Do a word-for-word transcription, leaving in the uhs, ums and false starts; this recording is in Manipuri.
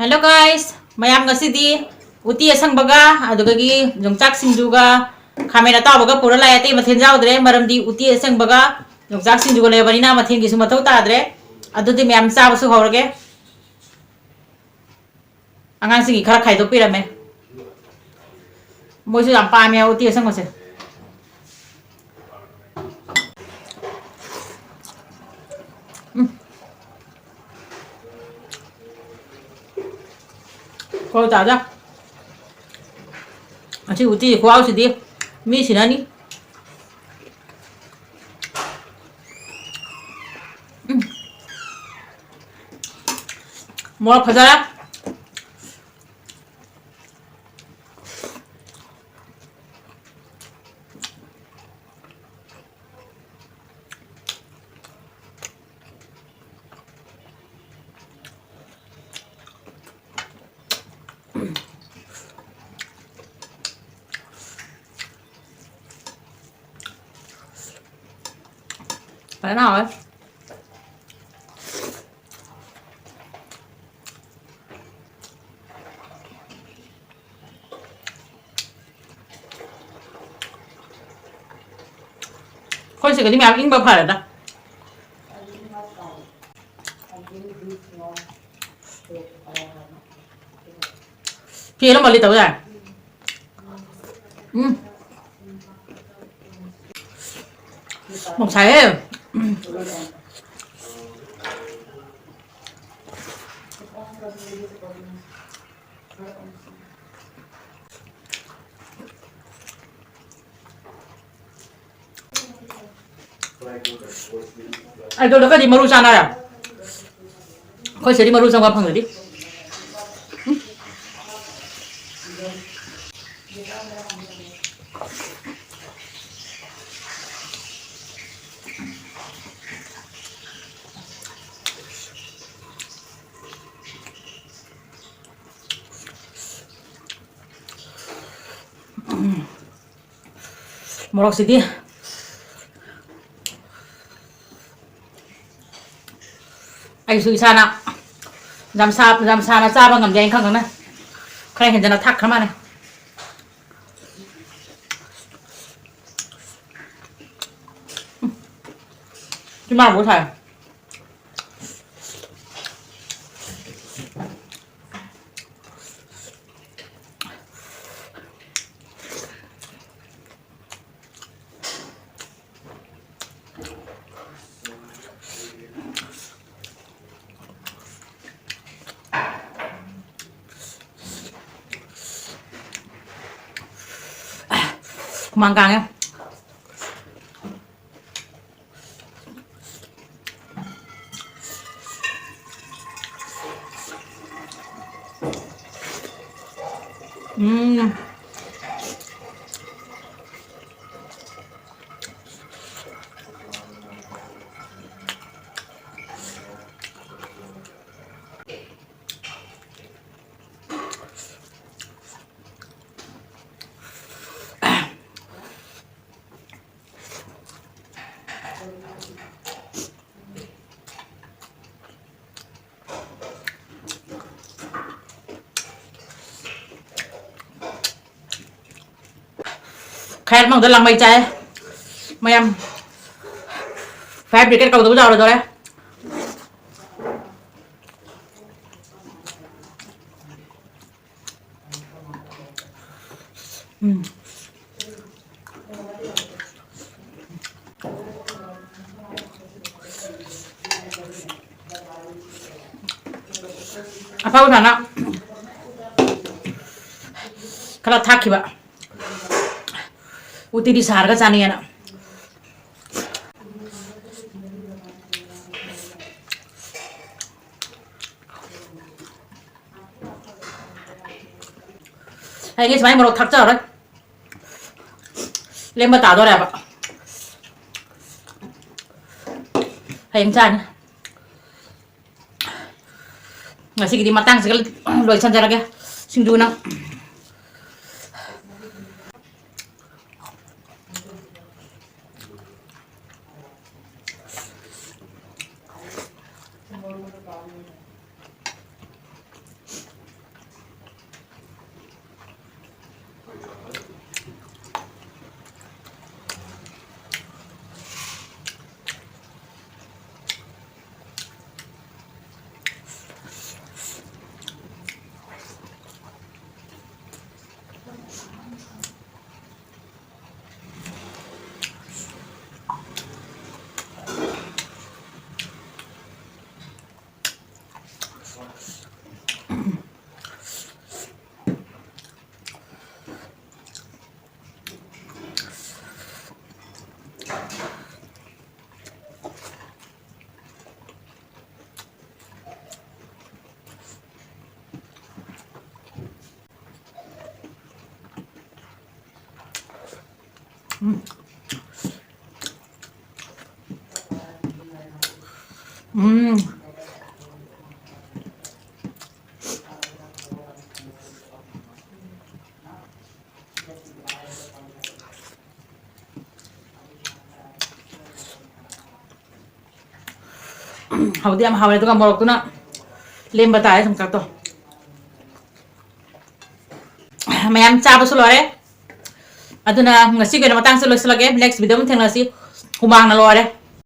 Hello guys, ꯃꯌꯥꯝ ꯉꯁꯤꯗꯤ ꯎꯇꯤ ꯑꯁꯪꯕꯒ ꯑꯗꯨꯗꯒꯤ ꯌꯣꯡꯆꯥꯛ ꯁꯤꯡꯖꯨꯒ ꯈꯥꯃꯦꯟ ꯑꯇꯥꯎꯕꯒ ꯄꯨꯔ ꯂꯥꯛꯑꯦ꯫ ꯑꯇꯩ ꯃꯊꯦꯜ ꯌꯥꯎꯗ꯭ꯔꯦ, ꯃꯔꯝꯗꯤ ꯎꯇꯤ ꯑꯁꯪꯕꯒ ꯌꯣꯡꯆꯥꯛ ꯁꯤꯡꯖꯨꯒ ꯂꯩꯔꯕꯅꯤꯅ ꯃꯊꯦꯜꯒꯤꯁꯨ ꯃꯊꯧ ꯇꯥꯗ꯭ꯔꯦ꯫ ꯑꯗꯨꯗꯤ ꯃꯌꯥꯝ ꯆꯥꯕꯁꯨ ꯍꯧꯔꯒꯦ꯫ ꯑꯉꯥꯡꯁꯤꯡꯒꯤ ꯈꯔ ꯈꯥꯏꯗꯣꯛꯄꯤꯔꯝꯃꯦ꯫ ꯃꯣꯏꯁꯨ ꯌꯥꯝ ꯄꯥꯝꯃꯦ ꯎꯇꯤ ꯑꯁꯪꯕꯁꯦ꯫ ꯎꯝ꯫ ꯀꯣꯜ ꯇꯥꯗ꯫ ꯑꯁꯤ ꯎꯇꯤ ꯈꯨꯍꯥꯎꯁꯤꯗꯤ ꯃꯤ ꯁꯤꯅꯅꯤ꯫ ꯎꯝ꯫ ꯃꯣꯔꯣꯛ ꯐꯖꯔꯦ꯫ ꯐꯖꯅ ꯍꯥꯎꯋꯦ꯫ ꯑꯩꯈꯣꯏ ꯁꯤꯒꯗꯤ ꯃꯌꯥꯝ ꯏꯪꯕ ꯐꯔꯦꯗ꯫ ꯐꯤ ꯑꯃ ꯂꯤꯠꯇꯕ ꯌꯥꯔꯦ꯫ ꯎꯝ꯫ ꯃꯣꯛ ꯁꯥꯏꯍꯦ꯫ ꯑꯩꯗꯣ ꯂꯣꯏꯅꯗꯤ ꯃꯔꯨ ꯆꯥꯅꯔꯦ꯫ ꯑꯩꯈꯣꯏ ꯁꯤꯗꯤ ꯃꯔꯨ ꯆꯪꯕ ꯐꯪꯗꯗꯤ꯫ ꯎꯝ꯫ ꯎꯝ꯫ ꯃꯣꯔꯣꯛꯁꯤꯗꯤ ꯑꯩꯁꯨ ꯏꯁꯥꯅ ꯌꯥꯝ ꯁꯥ-, ꯌꯥꯝ ꯁꯥꯅ ꯆꯥꯕ ꯉꯝꯗꯦ, ꯑꯩꯅ ꯈꯪ ꯈꯪꯅ꯫ ꯈꯔ ꯍꯦꯟꯖꯟꯅ ꯊꯥꯛꯈ꯭ꯔ ꯃꯥꯜꯂꯦ꯫ ꯎꯝ꯫ ꯆꯤꯟꯕꯥꯡꯕꯨ ꯁꯥꯏ꯫ ꯍꯨꯃꯥꯡ ꯀꯥꯡꯉꯦ꯫ ꯎꯝ꯫ ꯈꯌꯥꯠ ꯃꯅꯨꯡꯗ ꯂꯥꯡꯃꯩ ꯆꯥꯏ ꯃꯌꯥꯝ꯫ Fire brigade ꯀꯧꯗꯧ ꯌꯥꯎꯔꯗꯣꯔꯦ꯫ ꯎꯝ꯫ ꯑꯐꯥꯎ ꯁꯥꯅ ꯈꯔ ꯊꯥꯛꯈꯤꯕ꯫ ꯎꯇꯤꯗꯤ ꯁꯥꯔꯒ ꯆꯥꯅꯤꯡꯉꯦꯅ꯫ ꯍꯌꯦꯡꯗꯤ ꯁꯨꯃꯥꯏꯅ ꯃꯣꯔꯣꯛ ꯊꯥꯛꯆꯔꯔꯣꯏ꯫ ꯂꯦꯝꯕ ꯇꯥꯗꯣꯔꯦꯕ꯫ ꯍꯌꯦꯡ ꯆꯥꯅꯤ꯫ ꯉꯁꯤꯒꯤꯗꯤ ꯃꯇꯥꯡꯁꯤꯒ ꯂꯣꯏꯁꯟꯖꯔꯒꯦ꯫ ꯁꯤꯡꯖꯨꯅ ꯎꯝ꯫ ꯎꯝ꯫ ꯍꯥꯎꯗꯤ ꯌꯥꯝ ꯍꯥꯎꯔꯦ, ꯑꯗꯨꯒ ꯃꯣꯔꯣꯛꯇꯨꯅ ꯂꯦꯝꯕ ꯇꯥꯔꯦ ꯁꯨꯝ ꯀꯛꯇꯣ꯫ ꯃꯌꯥꯝ ꯆꯥꯕꯁꯨ ꯂꯣꯏꯔꯦ꯫ ꯑꯗꯨꯅ ꯉꯁꯤꯒꯤ ꯑꯣꯏꯅ ꯃꯇꯥꯡꯁꯦ ꯂꯣꯏꯁꯤꯜꯂꯒꯦ꯫ Next video ꯑꯃ ꯊꯦꯡꯅꯁꯤ꯫ ꯍꯨꯃꯥꯡꯅ ꯂꯣꯏꯔꯦ꯫